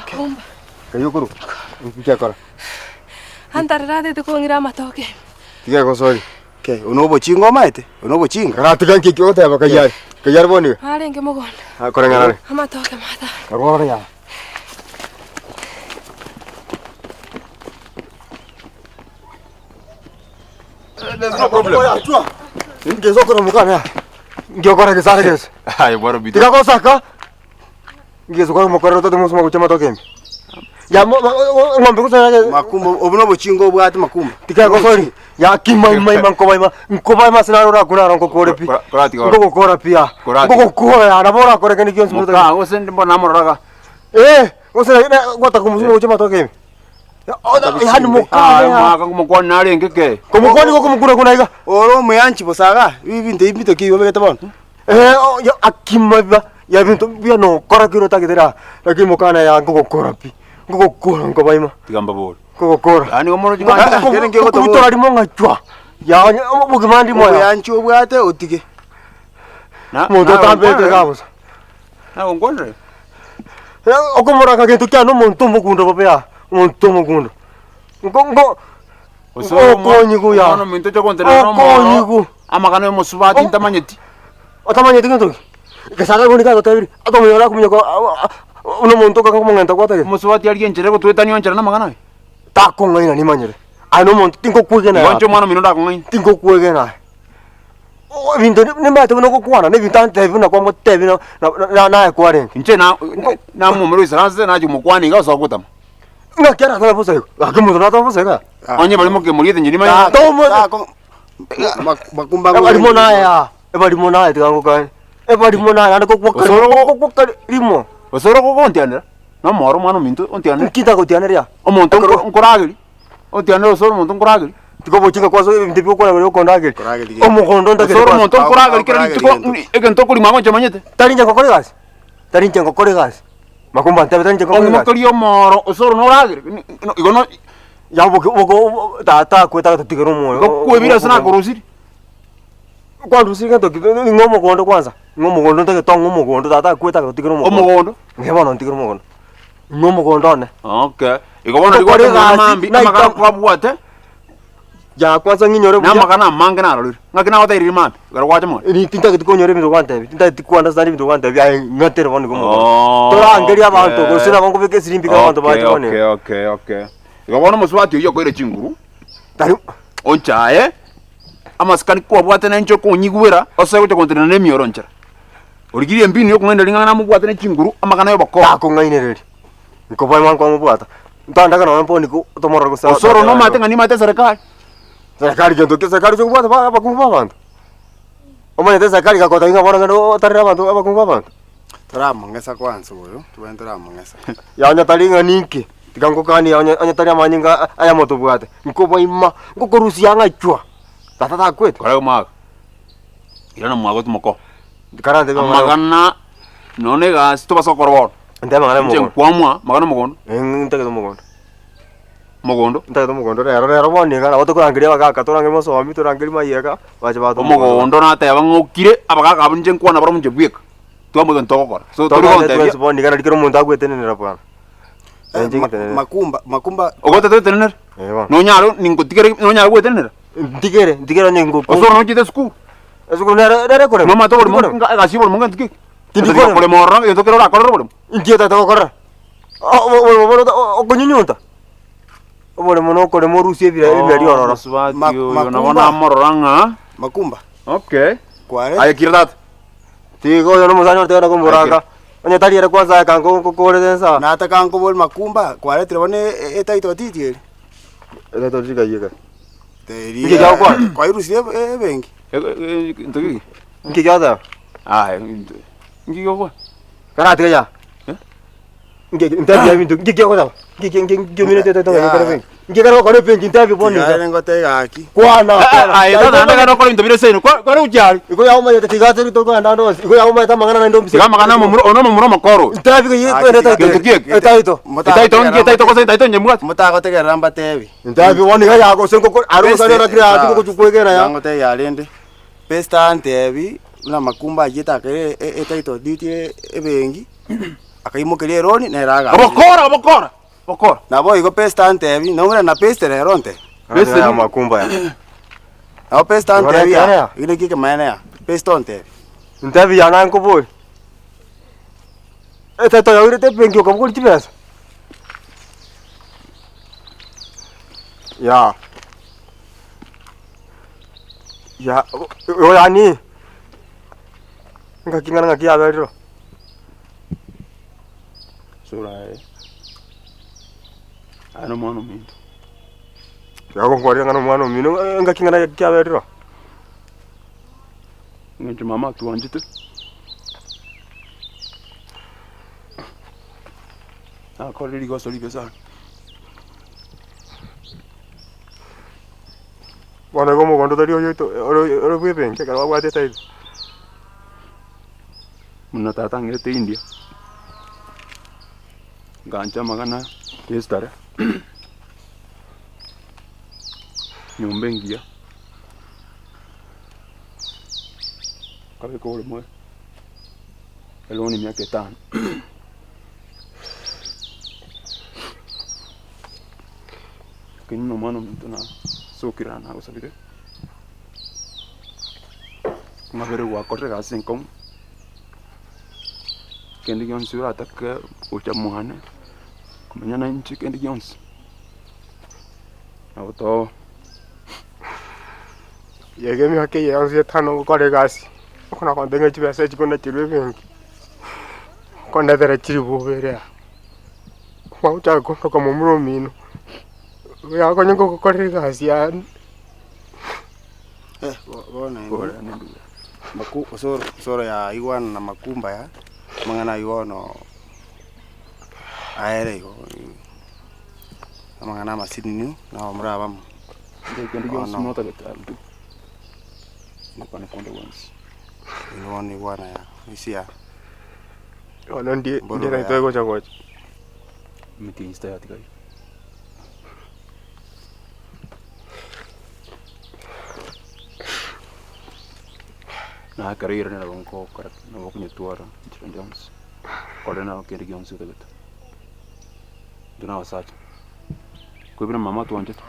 Makumba. Kayio okorwa inki akora? Antarere atete kong'ira amatoke. Tiga egosori. Kei, obo nobochinga omaete? Obo nobochinga? Karatiga nki eki ogoteba kayio aye? Kayio are bono iga? Arenge mogondo. Ah, koreng'ana are. Amatoke matano. Karwa ore yaa. There's no problem. Ngeso okora mokane aa. Nki okora gesare gese? Aye bwana bito. Tiga gosaka. Ngeso okora mokorero otate mosuma gochia amatoke ime. Ya mo- mo- o- eng'ombe gose Makumba, obo nobochinga obwate makumba. Tiga gosori. Ya kimaima nkobaima nkobaima ase naro orakure aro nkokore pi. Kora- koratiga oro. Nkogokora pi aa. Koratiga. Nkogokora yaa nabo orakore kende gionsi Moka otagete. gose ndi mbona namoraga. Eh, gose na- gwataka omosuma gochia amatoke ime. Yani Ah, mokane aa. mwaka ngomokwana narenge ke. Komokwana igo okomokuna kuna iga. Ore omoyanchi bosa igaa, ebinto ebi mbito ki igo obegete bono? Eh, o- ya akima biba ya ebinto buya nokora kero otagete raa, lakini mokana yaa nkogokora pi, nkogokora nkobaima, Tiga mbabore. nkogokora. Yaani omorochi ng'a Kere nki ogotoboria? Nkobutora rimo ng'achwa, yaani obogima ndimo yaa. Oboyanchi obwate otige. Na- Omonto nawe otambete onkwanere. iga bosa. Nawe onkwanere. Okomoraka gento kiane omonto omogundo bobe aa, omonto omogundo. Nko nko Gose ore omwa- okonyigwa ya. omwana ominto oche gontenena nomoro, Okonyigwa. amang'ana ya omosubati ntamanyeti. Otamanyeti gento ki? Gesa igo nigo agotebirie, ata omonyene akominyoka buna omonto okomong'enta gwatagete. Omosubati aria enchera egotwetania onchera namang'ana aya. Takong'aina nimanyete, aye nomonto tingokwegena Igo inche omwana omino ndakong'aine. Tingokwegena aye. Ebinto nimanyete buna ogokwana, na ebinto antebi buna kwamotebi na na naye kwarenge. Inche na namomura oisaranse nachi komokwana iga ase ogotama. Ng'aki aratame bosa igo? Gaki omonto natame bosa iga? Onye baria mokemoriete inche nimanyete. Tomo- Makumba Ebarimo naye aa, ebarimo naye tiga ngokane. Ebarimo naye naende Osoro go- kokwa rimo. Gose ore gogontianera, nomoro omwana ominto ontianere. Nki ntagotianeria? Omonto nko- nkorageria, ontianere ose omonto nkorageria. Tiga obochinga kwanza ebinto ebi okwana biri okondageria. Korageria gento. Omogondo Ose ntagete ore kwanza. omonto nkorageria kera Akorageria rituko, gento. mm, egento okorima igo inche manyete. Tari inche ngokora egasi, tari inche ngokora egasi. Makumba ntebe tari inche ngokora egasi. Ong'imokerie omoro, ose oro noragere, ni- no- igo no Ya oboke oboko obo tata akwete agatotigera omoyo. igo kwebire ase nakorusirie. Kwandusirie gento ki? Ng'a omogondo kwanza, ng'a omogondo ntagete ong'e omogondo tata akwete agatotigera omogondo. Omogondo. Ng'e bono ntigere omogondo. Ng'a omogondo one. Okay. Igo bono Ngokora rigwate egasi, mambi, naita- amagana kwabwate, Ya kwanza ng'inyore na buya. amagana amange narorire. Ng'aki nagotebirie mambi, ekero gwacha more. Eri tintageti konyora ebinto gwantebia, tintageti ko understand ebinto gwantebia aye ng'atere bono igo omogondo. Oh, Torangerie abanto okay. gose nabo nkobeka esirimbi ekero abanto bache bono Okay, iga. okay, okay. Igo bono omosubati oyio okoire chinguru, Tari onchaye, amasikani kwabwate na inche okonyigwera, ase gocha gontenena na emioro nchera. Origirie embinu ya okong'aina ring'ana namobwate ne chinguru, amang'ana y'obokoo. Takong'ainereria, nkoboe nkomobwata, ntandake nonye mponi ko tomorore gose Osoro nomanyete ng'a nimanyete eserekari. Serikali gento ki serikali chikobwata ba abakungu ba abanto? Omanyete serikali egakotebia ng'a bono genda otarere abanto abakungu ba abanto? Toramong'esa kwansa oyo, tobwenerete toramong'esa. Ya onye tari ng'a ninki, tiga ngokanie onye onye tari amanyinga ayamo tobwate, nkoboima, nkokorusia ng'achwa, tata takwete. Kora omwaka, irana mwago timoko. Nkarantebia amang'ana Amagana nonya na egasi tobasa gokora bono. Ntebe amang'ana Inche mogondo. nkwamua amagana omogondo. Eh ntagete omogondo. Mogondo. Ntagete omogondo rero rero bono iga nabo tokorangeria abagaka torangerie mosomi torangerie mayega bache batoe omogondo. Omogondo nateba ng'a okire abagaka abwo inche nkwana barabwo inche bweka. Twamanya egento togokora. So tori Togende gontebia. twensi bono iga nari kera omonto agwetenenera bwana. Inche ngetenenere. Makumba, makumba. Ogotete otenenere? Eh bono. Nonyare ningotigere nonyare gwetenenera? Ntigere ntigere onye ngo. Ase oro nochiete esukuru? Esukuru nere nere ekorema. Nomanyete oboremo Tindi korema. nga egasi ya oboremo ngento ki? Tindi Gento korema. korema ororo egento kere orakorere oboremo. Inki otagete gokora? Oboremo bono okonyunyunta? Oboremo na okorema orusie ebira ebimeri ororo. Omosubati Ma- oyo nabo Makumba. namorora ng'a Makumba. okay. Kware. Aye kira tata. Tiga oyo na omosani otagete komoraka. Onye tari ere kwanza aye kango nkokorete nsa. Nataka nkobori Makumba, kwaretire bono e- etitle deed eri. Etitle deed kayie kare. Teri Inki kiagokwana? kwairusirie ebe- ebenki. Gento giki? Inki kiagoteba? Aye, inki giokwana? Karatiga ya. Eh? Inki ntebia ebinto inki kiagoteba? Inki inki inki ominete etitle Ya. gokora ebenki? Inki ekero gokora ebenki ntebia bono iga. Tigare ngote gaki. Kwana kwana. Aye, tata naende ekero okora ebinto bire seino, kwa- kware gochia aria. Igo yawomanyete tiga ase tokogenda ande onsi. Igo yawomanyete amang'ana naende ombise. Tiga amang'ana omomura, oyo nomomura omokoro oyo. Ntebi gose Gaki, kwende tiga- etitle. Gento ki eke? Etitle. Etaito nki etaito gose etaito inye mbwate. Motagotegerera mbatebi. Ntebi bono iga ya gose ngoko aria omosani orakire aa tingogochia kwegena ya. Ngotebi arende. Pastor antebi buna makumba achiete akere etitle deed ebenki. Akaimokeria eroni nere agambire. Obokora, obokora, obokora. Naboigo Pesta antebi, naumera na Pesta rero ontebi. Bese Aya makumba aya. Nabo Pesta Igoro antebi ekere ya, ya. ekio nakio ekemanene ya, Pesta ontebi. Ntebi ya naye nkobori. Etaito yairete ebenki okabogori chibesa. Ya. Ya, o yaani, ngaki ng'ana ng'aki yaberire oo. Sura aye, aye na omwana ominto. Tiga gonkwarera ng'a na omwana omino, ngaki ng'ana ng'aki yaberire oo. Eng'encho mama atwanchete, nakorire rigoso ribe sana. Bono igo omogondo tari oyoito ore ore bwa ebenki ekero babwate etitle. Buna tata ang'ete India, ngancha amang'ana ya esitare, nyomba engiya, nkabeka oboremo eloni emiaka etano. Lakini buna omwana ominto nasokire aa nagosabire, ng'abere gwakorire egasi enkong'u, kende gionsi oratake gocha mwane, komenya na inche kende gionsi, nabo too. Yaiga emiaka eye yonsi etano ngokora egasi, okona kontebia ng'a chibesa echi konacherwa ebenki, kondetera chiribuba ere aa. Magochaka kondoka momura omino, yakonya ngogokorera egasi yane. Eh, bo- bono Pore inwe, ane mbuya. maku osoro osoro yaigwana na makumba aya, amang'ana aywo bono aere igo, amang'ana amasinini na abamura abamo. Inche kende gionsi Bono. notagete I'll do. Ngokane konde gwensi. Inwe bono igwana ya, isi ya. Bono ndie Mbororo ndie ya. naitwe gocha gocha. Emetienyi tayatigaire. Na ekero yairana nabo nkokora ki? Nabo okonyetwara inchera ende yonsi, kore nabo kende gionsi otagete. Intwe na abasacha, kwebera mama atwanchete.